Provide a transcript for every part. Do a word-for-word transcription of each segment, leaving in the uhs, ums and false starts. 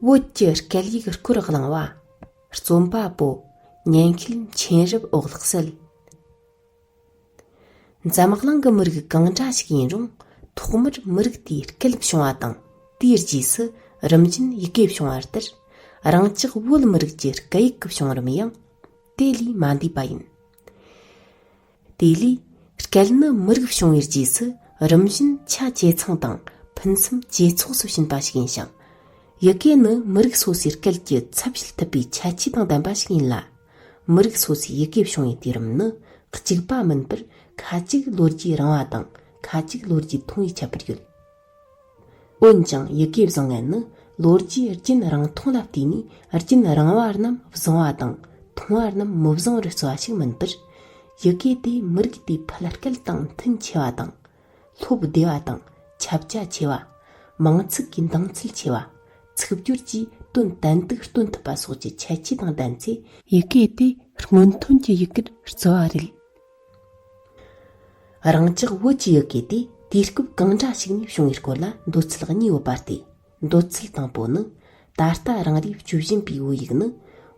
བོད་ཀྱི་སྐད་ཡིག་སྐོར་གླེང་བ། རྩོམ་པ་པོ། ཉན་ཤེས་མཁྱེན་རབ་འོད་གསལ། འཛམ་གླིང་གི་མི་རིགས་གང་འདྲ་ཞིག་ཡིན་རུང་ཐོག་མར་མི་རིགས་དེའི་སྐད་བྱུང་བ་དང་། དེའི་རྗེས་སུ་རིམ་བཞིན་ཡི་གེ་བྱུང་བ་ལྟར། རང་ཅག་བོད་མི་རིགས་ཀྱི་སྐད་ཡིག་གི་བྱུང་རིམ་ཡང་དེ་ལས་མ་འདས་པ་ཡིན། དེ་ལས་སྐད་ནི་མི་རིགས་བྱུང་བའི་རྗེས་སུ་རིམ་བཞིན་ཆ་ཇེ་ཚང་དང་ཕུན་སུམ་ཇེ་ཚོགས་སུ་ཕྱིན་པ་ཞིག་ཡིན་ཞིང་། ཡི་གེ་ནི་མི་རིགས་སོ་སོའི་སྐད་ཀྱི་ཚབ་བྱེད་ཐུབ་པའི་ཁྱད་ཆོས་དང་ལྡན་པ་ཞིག་ཡིན་ལ། མི་རིགས་སོ་སོའི་ཡི་གེ་བྱུང་བའི་དུས་རིམ་ནི་གཅིག་པ་མིན་པར། ཁ་ཅིག་ལོ་རྒྱུས་རིང་བ་དང་ཁ་ཅིག་ལོ་རྒྱུས་ཐུང་བའི་ཁྱད་པར་ཡོད། འོན་ཀྱང་ཡི་གེ་བཟང་ངན་ནི་ལོ་རྒྱུས་རྒྱུན་རིང་ཐུང་ལ་བལྟས་ནས། རྒྱུན་རིང་བ་རྣམས་བཟང་བ་དང་ཐུང་བ་རྣམས་མི་བཟང་བར་བརྩི་བ་ཞིག་མིན་པར། ཡི་གེ་དེ་མི་རིགས་དེའི་ཕལ་སྐད་དང་མཐུན་ཆེ་བ་དང་། སློབ་བདེ་བ་དང་ཁྱབ་རྒྱ་ཆེ་བ། མིང་ཚིག་གི་འདང་ཚུལ་ཆེ་བ། ཚིག་སྦྱོར་གྱིས་དོན་ཏན་ཏིག་སྟོན་ཐུབ་པ་སོགས་ཀྱི་ཁྱད་ཆོས་དང་ལྡན་ཚེ། ཡི་གེ་དེ་སྔོན་ཐོན་གྱི་ཡི་གེར་བརྩི་བ་རེད། རང་ཅག་བོད་ཀྱི་ཡི་གེ་དེ་དུས་སྐབས་གང་འདྲ་ཞིག་ནས་བྱུང་བའི་སྐོར་ལ་འདོད་ཚུལ་གཉིས་ཡོད་པ་སྟེ། འདོད་ཚུལ་དང་པོ་ནི། ད་ལྟ་རང་རེའི་སྤྱོད་བཞིན་པའི་བོད་ཡིག་ནི་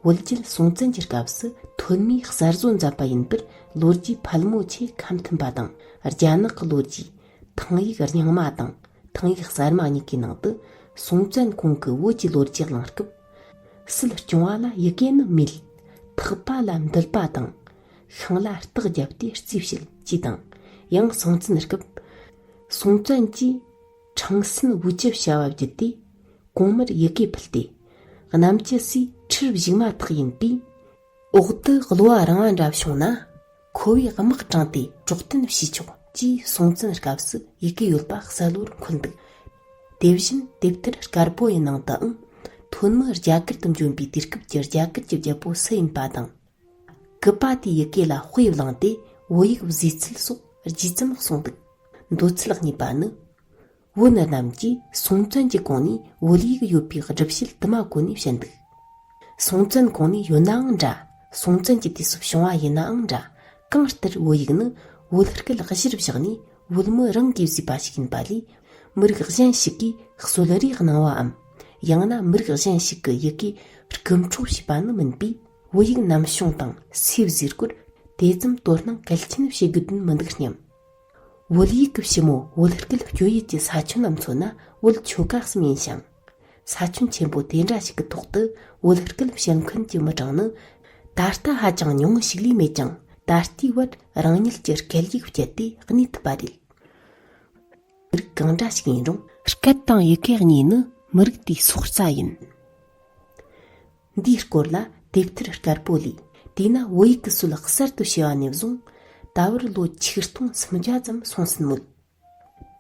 བོད་རྒྱལ་སྲོང་བཙན་གྱི་སྐབས་སུ་ཐོན་མིས་གསར་བཟོ་མཛད་པ་ཡིན་པར་ལོ་རྒྱུས་ཕལ་མོ་ཆེ་ཁ་མཐུན་པ་དང་། རྒྱ་ནག་གི་ལོ་རྒྱུས་ཐང་ཡིག་རྙིང་མ་དང་ཐང་ཡིག་གསར་མ་གཉིས་ཀྱི་ནང་དུ་སྲོང་བཙན་གོང་གི་བོད་ཀྱི་ལོ་རྒྱུས་གླེང་སྐབས། སྲིད་སྐྱོང་བ་ལ་ཡི་གེ་ནི་མེད། ཐག་པ་ལ་མདུད་པ་དང་། ཤིང་ལ་རྟགས་བརྒྱབ་སྟེ་རྩིས་བྱེད་ཅེས་དང་། ཡང་སྲོང་བཙན་སྐབས། སྲོང་བཙན་གྱིས་ཁྲང་སན་བུ་ཅི་བྱ་བ་བརྒྱུད་དེ། གོང་མར་ཡི་གེ་ཕུལ་ཏེ། གནམ་གྱི་སའི་ཁྲིར་བཞུགས་མ་ཐག་ཡིན་པས། འོག་ཏུ་གློ་བ་རིང་བ་འདྲ་བྱུང་ན། ཁོ་བོས་དམག་དྲངས་ཏེ་གྲོགས་སྟོན་བྱས་ཆོག་ཅེས་སྲོང་བཙན་སྐབས་སུ་ཡི་གེ་ཡོད་པ་གསལ་བོར་འཁོད་འདུག། དེ་བཞིན་དེབ་ཐེར་དཀར་པོ་ཡི་ནང་དུའང་། ཐོན་མི་རྒྱ་གར་དུ་འབྱོན་པའི་དུས་སྐབས་ཀྱི་རྒྱ་གར་གྱི་རྒྱལ་པོ་སུ་ཡིན་པ་དང་། གུ་པ་ཏིའི་ཡི་གེ་ལ་དཔེ་བླངས་ཏེ་བོད་ཡིག་བཟོས་ཚུལ་སོགས་རྒྱས་ཙམ་གསུངས་འདུག། འདོད་ཚུལ་གཉིས་པ་ནི། བོན་རྣམས་ཀྱིས་སྲོང་བཙན་གྱི་གོང་ནས་བོད་ཡིག་ཡོད་པའི་སྒྲུབ་བྱེད་དུ་མ་གོ་ནས་བཤད་འདུག། སྲོང་བཙན་གོང་ནས་ཡོད་ནའང་འདྲ། སྲོང་བཙན་གྱི་དུས་སུ་བྱུང་བ་ཡིན་ནའང་འདྲ། གང་ལྟར་བོད་ཡིག་ནི་བོད་སྐད་གཞིར་བཞག་ནས་བོད་མི་རང་གིས་བཟོས་པ་ཞིག་ཡིན་པ་ལས། མི་རིགས་གཞན་ཞིག་གིས་གསོལ་རས་གནང་བའམ། ཡང་ན་མི་རིགས་གཞན་ཞིག་གི་ཡི་གེ་རྐུ་འཕྲོག་བྱས་པ་ནི་མིན་པས། བོད་ཡིག་ནམ་བྱུང་དང་སུས་བཟོས་སྐོར་དེ་ཙམ་དོ་སྣང་གལ་ཆེན་བྱེད་དགོས་དོན་མི་འདུག་སྙམ། བོད་ཡིག་གི་ཕྱི་མོ་བོད་སྐད་སྤྱོད་ཡུལ་གྱི་ས་ཁྱོན་ལ་མཚོན་ན། བོད་ཆོལ་ཁ་གསུམ་ཡིན་ཞིང་། ས་ཁྱོན་ཆེན་པོ་དེ་འདྲ་ཞིག་གི་ཐོག་ཏུ་བོད་སྐད་བཤད་མཁན་གྱི་མི་གྲངས་ནི་ད་ལྟ་ཧ་ཅང་ཉུང་ངུ་ཞིག་ལས་མེད་ཀྱང་། ད་ལྟའི་བར་རང་ཉིད་ཀྱི་སྐད་ཡིག་སྤྱད་དེ་གནས་ཐུབ་པ་རེད། མི་རིགས་གང་འདྲ་ཞིག་ཡིན་རུང་། སྐད་དང་ཡི་གེ་གཉིས་ནི་མི་རིགས་དེའི་སྲོག་རྩ་ཡིན། འདིའི་སྐོར་ལ་དེབ་ཐེར་དཀར་པོ་ལས། དེས་ན་བོད་ཡིག་གི་སྲོལ་གསར་དུ་བྱས་པ་ནས་བཟུང་། ད་བར་ལོ་ཆིག་སྟོང་སུམ་བརྒྱ་ཙམ་སོང་ཟིན་མོད།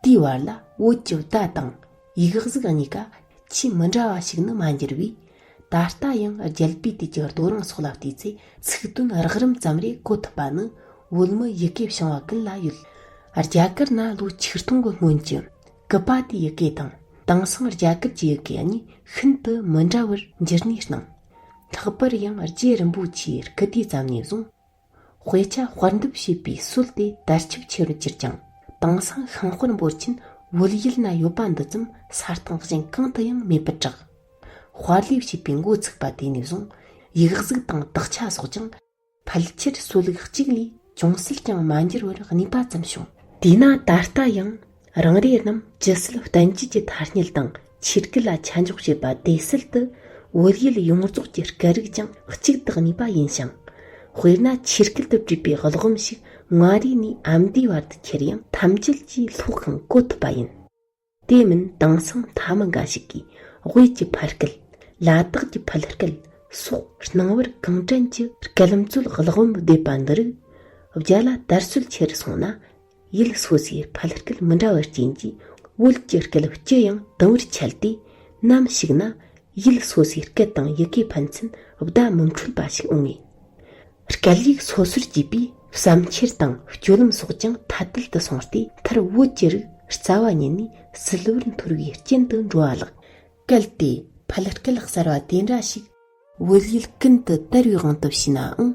དེའི་བར་ལ་བོད་ཀྱི་བརྡ་དང་ཡིག་གཟུགས་གཉིས་ཀ་ཆེས་མི་འདྲ་བ་ཞིག་ནི་མ་འགྱུར་བས། ད་ལྟ་ཡང་རྒྱལ་པོའི་དུས་ཀྱི་རྡོ་རིང་སོགས་ལ་བལྟས་ཚེ། ཚིག་དོན་རགས་རིམ་ཙམ་རེ་གོ་ཐུབ་པ་ནི་བོད་མི་ཡི་གེ་བྱང་བ་ཀུན་ལ་ཡོད། རྒྱ་གར་ན་ལོ་ཆིག་སྟོང་གི་སྔོན་གྱི་གུ་པ་ཏིའི་ཡི་གེ་དང་། དེང་སང་རྒྱ་གར་གྱི་ཡི་གེ་གཉིས་ཤིན་ཏུ་མི་འདྲ་བར་འགྱུར་ནས་སྣང་། ལྷག་པར་ཡང་རྗེ་རིན་པོ་ཆེའི་སྐུ་དུས་ཙམ་ནས་བཟུང་། དཔེ་ཆ་དཔར་འདེབས་བྱེད་པའི་སྲོལ་དེ་དར་ཁྱབ་ཆེ་རུ་གྱུར་ཀྱང་། དེང་སང་ཤིང་དཔོན་འབོར་ཆེན་བོད་ཡུལ་ན་ཡོད་པ་འདི་ཙམ་ས་སྟེང་གཞན་གང་དུ་ཡང་མེད་པར་གྲགས། དཔར་ལས་བྱེད་པའི་འགོ་ཚུགས་པ་དེ་ནས་བཟུང་། ཡིག་གཟུགས་དང་དག་ཆ་སོགས་ཀྱང་ཕལ་ཆེར་སྲོལ་ལུགས་གཅིག་ལས་ཅུང་ཟད་ཀྱང་མ་འགྱུར་བར་གནས་པ་ཙམ་བྱུང་། དེས་ན་ད་ལྟ་ཡང་རང་རེ་རྣམས་ཇི་སྲིད་བསྟན་བཅོས་ཀྱི་ཐ་སྙད་དང་ཆོས་སྐད་ལ་ཆ་འཇོག་བྱེད་པ་དེ་སྲིད་དུ་བོད་ཡུལ་ཡོངས་རྫོགས་ཀྱི་སྐད་རིགས་ཀྱང་གཅིག་ཏུ་གནས་པ་ཡིན་ཞིང་། དཔེར་ན་ཆོས་སྐད་དུ་བྲིས་པའི་གློག་འོད་ཞིག་མངའ་རིས་ནས་ཨ་མདོའི་བར་དུ་ཁྱེར་ཡང་ཐམས་ཅད་ཀྱིས་ཀློག་ཤིང་གོ་ཐུབ་པ་ཡིན། དེ་མིན་དེང་སང་མཐའ་མི་འགའ་ཞིག་གིས་དབུས་ཀྱི་ཕལ་སྐད། ལ་དྭགས་ཀྱི་ཕལ་སྐད་སོགས་སྣང་བར་གང་དྲན་གྱི་སྐད་མཛོད་གློག་འོད་བསྡུས་པ་འདི་རིགས་རྒྱ་ལ་དར་སྲོལ་ཆེ་རུ་སོང་ན། ཡུལ་སོ་སོའི་ཕལ་སྐད་མི་འདྲ་བའི་རྐྱེན་གྱིས་བོད་ཀྱི་སྐད་སྤྱི་ཡང་དུམ་བུར་ཆད་དེ། ནམ་ཞིག་ན་ཡུལ་སོ་སོའི་སྐད་དང་ཡི་གེ་ཕན་ཚུན་བརྡ་མི་འཕྲོད་པ་ཞིག་འོང་ངེས། སྐད་ཡིག་སོ་སོར་གྱེས་པའི་བསམ་འཆར་དང་སྤྱོད་ལམ་སོགས་ཀྱང་ཐ་དད་དུ་སོང་སྟེ། མཐར་བོད་ཀྱི་རིགས་རྩ་བ་ཉིད་ནས་ཟིལ་བུར་འཐོར་བའི་རྐྱེན་དུ་འགྲོ་བ་ལགས། གལ་ཏེ་ཕལ་སྐད་གསར་བ་དེ་འདྲ་ཞིག་བོད་ཡུལ་ཀུན་ཏུ་དར་བའི་དབང་དུ་བྱས་ནའང་།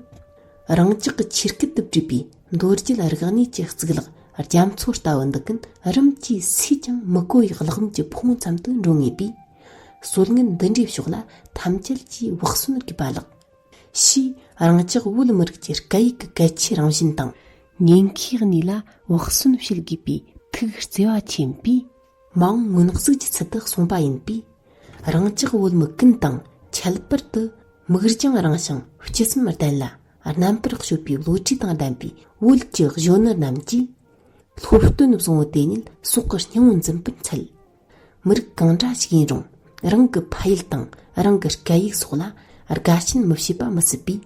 རང་ཅག་གི་ཆོས་སྐད་དུ་བྲིས་པའི་མདོ་རྒྱུད་རིག་གནས་ཀྱི་གཙུག་ལག་རྒྱ་མཚོ་ལྟ་བུ་འདི་ཀུན་རིམ་གྱིས་སུས་ཀྱང་མི་གོ་བའི་གླེགས་བམ་གྱི་ཕུང་ཙམ་དུ་འགྲོ་ངེས་པས། སྲོལ་ངན་འདི་འདྲའི་ཕྱོགས་ལ་ཐམས་ཅད་ཀྱིས་བག་ཟོན་དགོས་པ་ལགས། ཕྱིས་རང་ཅག་བོད་མི་རིགས་ཀྱི་སྐད་ཡིག་གི་གལ་ཆེའི་རང་བཞིན་དང་། ཉེན་ཁའི་གནས་ལ་བག་ཟོན་བྱེད་དགོས་པའི་ཐུགས་བརྩེ་བ་ཆེན་པོས། མ་འོངས་སྔོན་གཟིགས་ཀྱི་ཚུལ་དུ་གསུངས་པ་ཡིན་པས། རང་ཅག་བོད་མི་ཀུན་དང་ཁྱད་པར་དུ་མིག་རྒྱང་རིང་ཞིང་སྤྱི་སེམས་ལྡན་ལ་རྣམ་པར་དཔྱོད་པའི་བློ་གྲོས་དང་ལྡན་པའི་བོད་ཀྱི་གཞོན་ནུ་རྣམས་ཀྱིས། སློབ་སྟོན་བཟང་བོ་དེ་ཉིད་སྲོག་གི་སྙིང་བོ་འཛིན་པར་འཚལ། མི་རིགས་གང་འདྲ་ཞིག་ཡིན་རུང་རང་གི་ཕ་ཡུལ་དང་རང་གི་སྐད་ཡིག་སོགས་ལ་དགའ་ཞེན་མི་བྱེད་པ་མི་སྲིད་པས།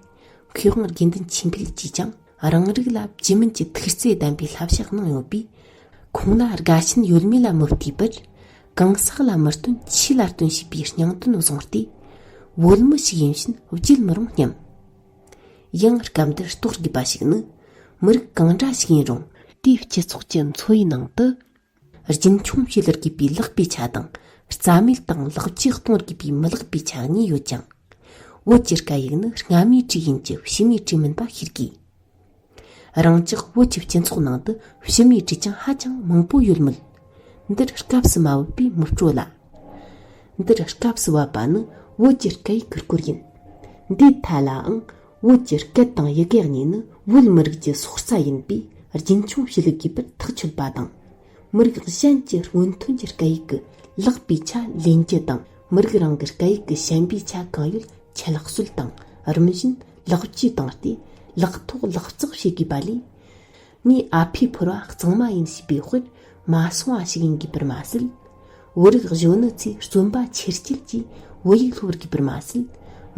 མཁས་དབང་དགེ་འདུན་ཆོས་འཕེལ་གྱིས་ཀྱང་རང་རིགས་ལ་རྒྱུས་མེད་ཀྱི་ཐུགས་བརྩེ་ལྡན་པའི་བསླབ་བྱ་གནང་ཡོད་པས། ཁོང་ལ་དགའ་ཞེན་ཡོད་མེད་ལ་མི་ལྟོས་པར། གང་ཟག་ལ་མི་སྟོན་ཆོས་ལ་སྟོན་ཞེས་པའི་སྙིང་དོན་བཟུང་སྟེ། བོད་མི་ཞིག་ཡིན་ཕྱིན་བརྗེད་མི་རུང་སྙམ། ཡང་སྐབས་འདིར་རྟོགས་དགོས་པ་ཞིག་ནི། མི་རིགས་གང་འདྲ་ཞིག་ཡིན་རུང་། དེའི་སྤྱི་ཚོགས་ཀྱི་འཚོ་བའི་ནང་དུ། རྒྱུན་འཁྱོངས་བྱེད་དགོས་པའི་ལག་པའི་ཆ་དང་། རྩ་མེད་དང་ལག་བཅོས་གཏོང་དགོས་པའི་མི་ལག་པའི་ཆ་གཉིས་ཡོད་ཀྱང་། བོད་ཀྱི་སྐད་ཡིག་ནི་སྔ་མའི་གྲས་ཡིན་གྱི་ཕྱི་མའི་གྲས་མིན་པ་ཤེས་དགོས། རང་ཅག་བོད་ཀྱི་སྤྱི་ཚོགས་ནང་དུ་ཕྱི་མའི་གྲས་ཀྱང་ཧ་ཅང་མང་པོ་ཡོད་མོད། འདིར་སྐབས་སུ་མ་བབས་པས་མི་སྤྲོ་ལ། འདིར་སྐབས་སུ་བབས་པ་ནི་བོད་ཀྱི་སྐད་ཡིག་གི་སྐོར་ཡིན། འདིའི་ཐད་ལའང་བོད་ཀྱི་སྐད་དང་ཡི་གེ་གཉིས་ནི་བོད་མི་རིགས་ཀྱི་སྲོག་རྩ་ཡིན་པས་རྒྱུན་འཁྱོངས་བྱེད་དགོས་པར་ཐག་ཆོད་པ་དང་། མི་རིགས་གཞན་གྱི་སྔོན་ཐོན་གྱི་སྐད་ཡིག་གི་ལག་པའི་ཆ་ལེན་རྒྱུ་དང་། མི་རིགས་རང་གི་སྐད་ཡིག་གི་ཞན་པའི་ཆ་གང་ཡོད་ཁྱད་གསོད་དང་རིམ་བཞིན་ལེགས་བཅོས་བཏང་སྟེ་ལག་ཐོགས་ལག་བརྩེགས་བྱེད་དགོས་པ་ལས། ངའི་ཨ་ཕས་ཕུལ་བ་གཙང་མ་ཡིན་ཞེས་པའི་དཔེར་མ་སོང་བ་ཞིག་ཡིན་དགོས་པར་མ་ཟད། བོད་རིགས་གཞོན་ནུ་ཚོས་བརྩོན་པ་ཆེར་བསྐྱེད་ཀྱིས་བོད་ཡིག་སློབ་དགོས་པར་མ་ཟད།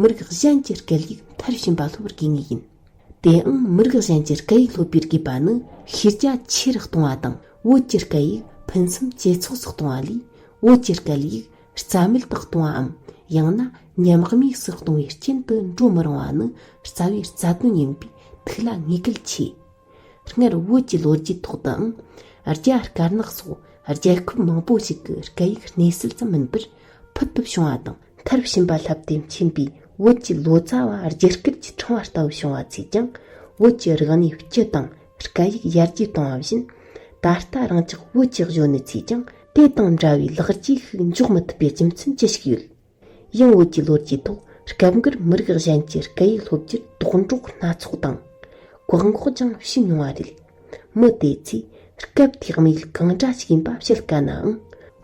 མི་རིགས་གཞན་གྱི་སྐད་ཡིག་མཐར་ཕྱིན་པ་སློབ་དགོས་ངེས་ཡིན། དེའང་མི་རིགས་གཞན་གྱི་སྐད་ཡིག་སློབ་པའི་དགོས་པ་ནི་ཤེས་རྒྱ་ཆེ་རུ་གཏོང་བ་དང་བོད་ཀྱི་སྐད་ཡིག་ཕུན་སུམ་ཇེ་ཚོགས་སུ་གཏོང་བ་ལས། བོད་ཀྱི་སྐད་ཡིག་རྩ་མེད་དུ་གཏོང་བའམ་ཡང་ན་ཉམས་དམས་སུ་གཏོང་བའི་རྐྱེན་དུ་འགྲོ་མི་རུང་བ་ནི་རྩ་བའི་རྩ་དོན་ཡིན་པས་ཐུགས་ལ་ངེས་གལ་ཆེ། སྔར་བོད་ཀྱི་ལོ་རྒྱུས་ཐོག་ཏུའང་རྒྱ་དཀར་ནག་སོགས་རྒྱལ་ཁབ་མང་པོ་ཞིག་གི་སྐད་ཡིག་གནས་སྲོལ་ཙམ་མིན་པར་ཕུལ་དུ་བྱུང་བ་དང་མཐར་ཕྱིན་པ་ལྷབ་སྟེ་མཁྱེན་པའི་བོད་ཀྱི་ལོ་ཙཱ་བ་རྒྱ་གར་གྱི་ཕྲེང་བ་ལྟ་བུ་བྱུང་བ་ཚོས་ཀྱང་བོད་ཀྱི་རིག་གནས་སྤྱི་དང་སྐད་ཡིག་ཡར་རྒྱས་གཏོང་བ་བཞིན། ད་ལྟ་རང་ཅག་བོད་ཀྱི་གཞོན་ནུ་ཚོས་ཀྱང་དེ་དང་འདྲ་བའི་ལེགས་སྐྱེས་ཤིག་འཇོག་མི་ཐུབ་པའི་རྒྱུ་མཚན་ཅི་ཞིག་ཡོད། ཡང་བོད་ཀྱི་ལོ་རྒྱུས་ཐོག་སྐབས་འགར་མི་རིགས་གཞན་གྱི་སྐད་ཡིག་སློབ་རྒྱུར་དོགས་འདྲོགས་སྣ་ཚོགས་དང་། བཀག་འགོག་ཀྱང་བྱས་མྱོང་བ་རེད། མི་དེ་ཚོས་སྐབས་དེའི་དམིགས་ཡུལ་གང་འདྲ་ཞིག་ཡིན་པ་བཤད་དཀའ་ནའང་།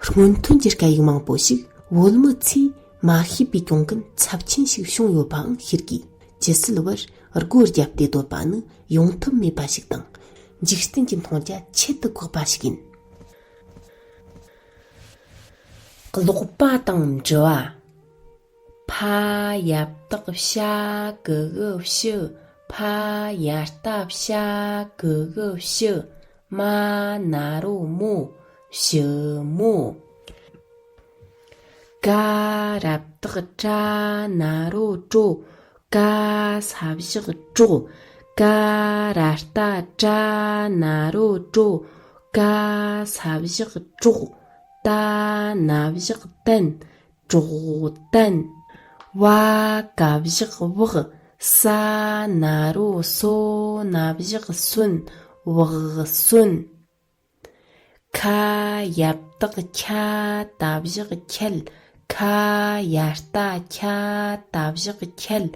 སྔོན་ཐོན་གྱི་སྐད་ཡིག་མང་པོ་ཞིག་བོད་མི་ཚོས་མ་ཤེས་པའི་གྱོང་གུན་ཚབས་ཆེན་ཞིག་བྱུང་ཡོད་པའང་ཤེས་དགོས། ཇི་སྲིད་བར་སྒོ་བརྒྱབ་སྟེ་སྡོད་པ་ནི་ཡོང་ཐབས་མེད་པ་ཞིག་དང་། འཇིག་རྟེན་གྱི་མཐོང་རྒྱ་ཁྱད་དུ་འཕགས་པ་ཞིག་ཡིན། ཀློག་པ་དང་འབྲི་བ། ཕ་ཡ་བཏགས་ཕྱ་གི་གུ་ཕྱི། ཕ་ཡ་བཏགས་ཕྱ་གི་གུ་ཕྱི། མ་ན་རོ་མོ། ཕྱི་མོ། ཀ་ར་བཏགས་ཀྲ་ན་རོ་ཀྲོ། ཀ་ས་བཞག་གྲོགས། ཀ་ར་བཏགས་ཀྲ་ན་རོ་ཀྲོ། ཀ་ས་བཞག་གྲོགས། ཏ་ན་བཞག་ཏན། གྲོགས་ཏན། བ་ཀ་བཞག་བག་ས་ན་རོ་སོ། ན་བཞག་སོན། བག་སོན། ཁ་ཡ་བཏགས་ཁྱ་ད་བཞག་ཁྱད། ཁ་ཡ་བཏགས་ཁྱ་ད་བཞག་ཁྱད།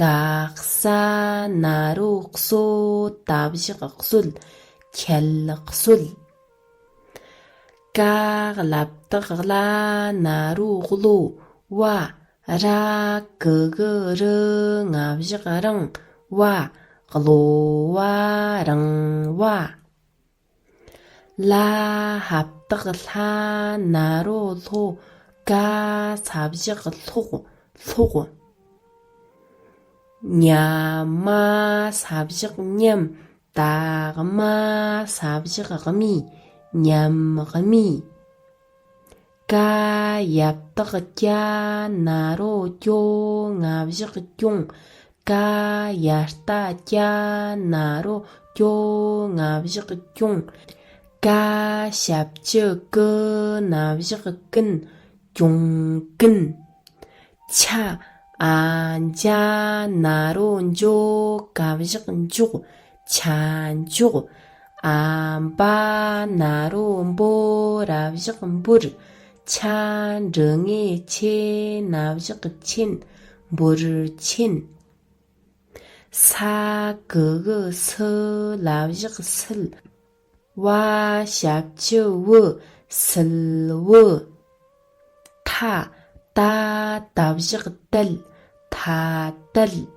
ག་ས་ན་རོ་གསོ་ད་བཞག་གསོད། ཁྱད་གསོད། ཀ་ལ་བཏགས་གླ་ན་རོ་གློ། བ་ར་གི་གུ་རུ་ང་བཞག་རང་། བ། གློ་བ་རིང་བ། ལ་ཧ་བཏགས་ལྷ་ན་རོ་ལྷོ། ཀ་ས་བཞག་ལྷོག་ལྷོག། ཉ་མ་ས་བཞག་ཉམ། ད་མ་ས་བཞག་རྨི། ཉམ་རྨི། ཀ་ཡ་བཏགས་ཀྱ་ན་རོ་ཀྱོ་ང་བཞག་ཀྱོང་། ཀ་ཡ་བཏགས་ཀྱ་ན་རོ་ཀྱོ་ང་བཞག་ཀྱོང་། ཀ་ཞབས་ཀྱུ་ཀུ་ན་བཞག་ཀུན། ཀྱོང་ཀུན། ཆ་ཨ་ཇ་ན་རོ་འཇོ་ག་བཞག་འཇོག་ཆ་འཇོག། ཨ་བ་ན་རོ་འབོ་ར་བཞག་འབོར། ཆ་འགྲེང་བུ་ཆེ་ན་བཞག་ཆེན། འབོར་ཆེན། ས་གི་གུ་སི་ལ་བཞག་སིལ། བ་ཞབས་ཀྱུ་བུ་སིལ་བུ། ཐ་ད་ད་བཞག་དལ་ཐ་དལ།